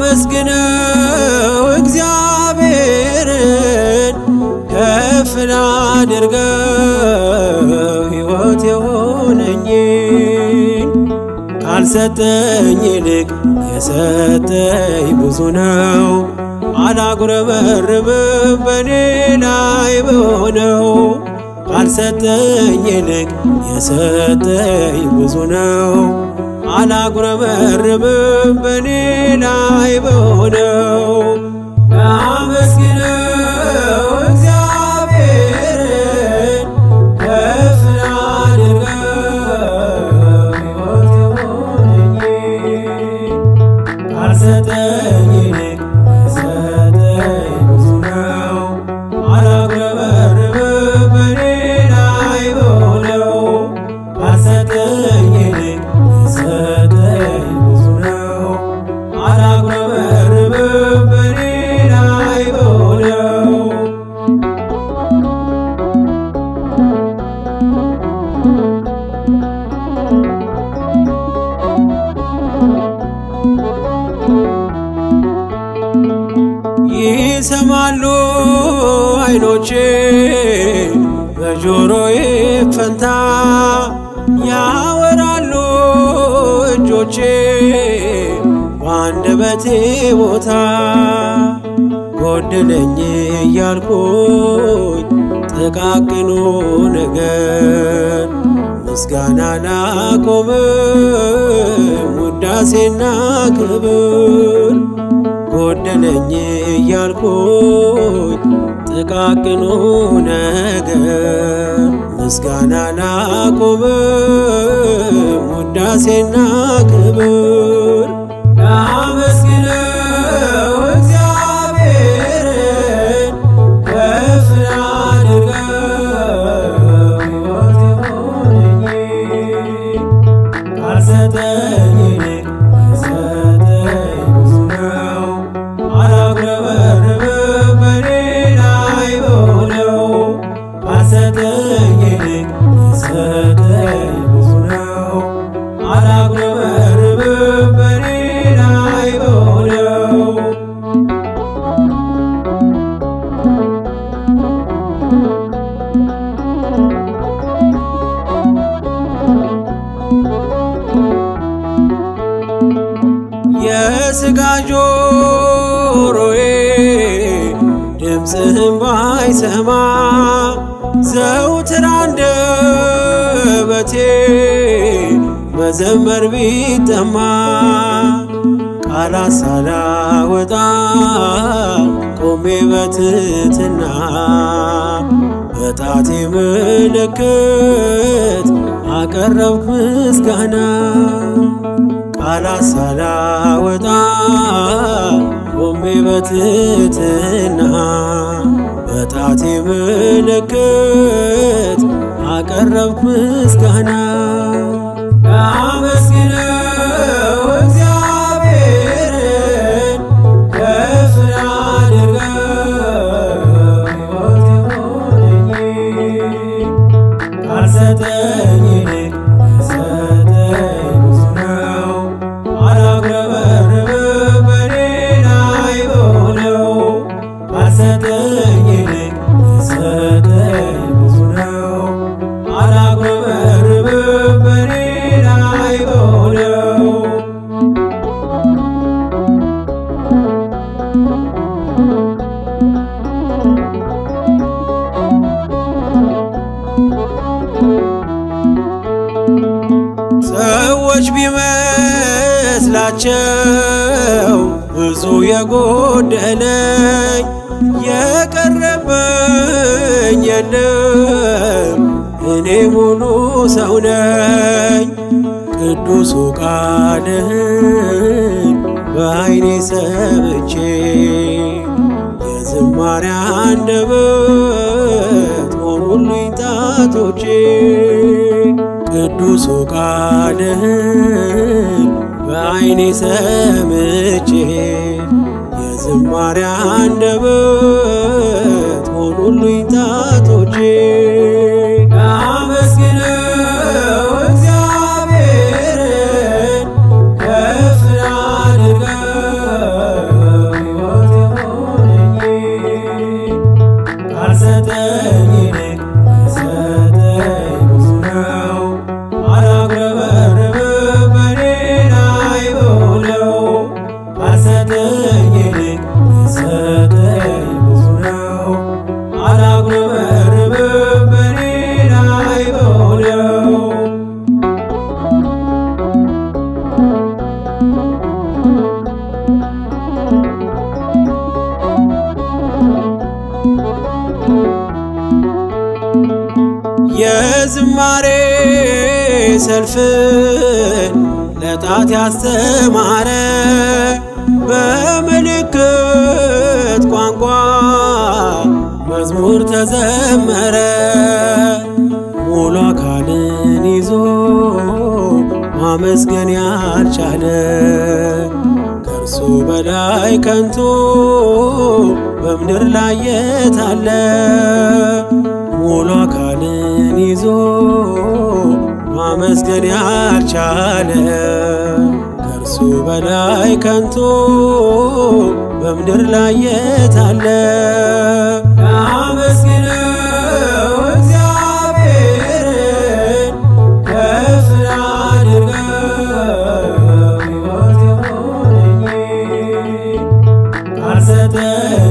ላመስግነው እግዚአብሔርን ከፍ ላድርገው ሕይወት የሆነኝን ካልሰጠኝ ይልቅ የሰጠኝ ብዙ ነው። አላጉረመርምም በኔ ላይ በሆነው ካልሰጠኝ ይልቅ የሰጠኝ ብዙ ነው። አላጉረመርምም በኔ ላይ በሆነው ላመስግነው እግዚአብሔርን ከፍ ላድርገው ሕይወት የሆነኝ ካልሰጠኝ ይልቅ የሰጠኝ ብዙ ነው። አላጉረመርምም በኔ ላይ በሆነው ካልሰጠኝ ይልቅ የሰጠኝ ብዙ ነው። አላጉረመርምም በኔ ላይ በሆነው። ይሰማሉ አይኖቼ በጆሮዬ ፈንታ ያወራሉ እጆቼ በአንደበቴ ቦታ ጎደለኝ እያልኩኝ ጥቃቅኑ ነገር ምስጋና ላቆምም ውዳሴና ክብር ጎደለኝ እያልኩኝ ጥቃቅኑ ነገር ምስጋና ላቆምም ውዳሴና ክብር ላመስግነው እግዚአብሔርን ከፍ ላድርገው ሕይወት የሆነኝ ካልሰጠኝ ይልቅ የሰጠኝ ብዙ ነው። አላጉረመርምም በኔ ላይ በሆነው ካልሰጠኝ ይልቅ የሰጠኝ ብዙ ነው። አላጉረመርምም በኔ ላይ በሆነው። የሥጋ ጆሮዬ ድምፅህን ባይሰማ ዘውትር አንደበቴ መዘመር ቢጠማ ቃላት ሳላወጣ ቆሜ በትትና በጣቴ ምልክት አቀረብኩ ምስጋና ቃላት ሳላወጣ ቆሜ በትትና በጣቴ ምልክት አቀረብኩ ምስጋና ላመስግነው እግዚአብሔርን ከፍ ላድርገው ሕይወት የሆነኝ ካልሰጠኝ ይልቅ የሰጠኝ ብዙ ነው። አላጉረመርምም በኔ ላይ በሆነው ካልሰጠኝ ይልቅ የሰጠኝ ብዙ ነው። አላጉረመርምም በኔ ላይ በሆነው። ሰዎች ቢመስላቸው ብዙ የጎደለኝ የቀረበኝ የለም፣ እኔ ሙሉ ሰው ነኝ። ቅዱሱ ቃልህን በዓይኔ ሰምቼ የዝማሬ አንደበት ሆኑልኝ ጣቶቼ። ቅዱሱ ቃልህን በዓይኔ ሰምቼ የዝማሬ አንደበት ሆኑልኝ ጣቶቼ። ላመስግነው እግዚአብሔርን ከፍ ላድርገው ከሰጠኝ ይልቅ የሰጠኝ ብዙ ነው። አላጉረመርምም በእኔ ላይ በሆነው። የዝማሬ ሰልፍን ለጣት ያስተማረ፣ በምልክት ቋንቋ መዝሙር ተዘመረ። ሙሉ አካልን ይዞ ማመስገን ያልቻለ ከእርሱ በላይ ከንቱ በምድር ላይ የታለ? ሙሉ አካልን ይዞ ማመስገን ያልቻለ ከእርሱ በላይ ከንቱ በምድር ላይ የታለ? አመስግነው እግዚአብሔርን፣ ከፍ ላድርገው ሕይወት የሆነኝ። ካልሰጠኝ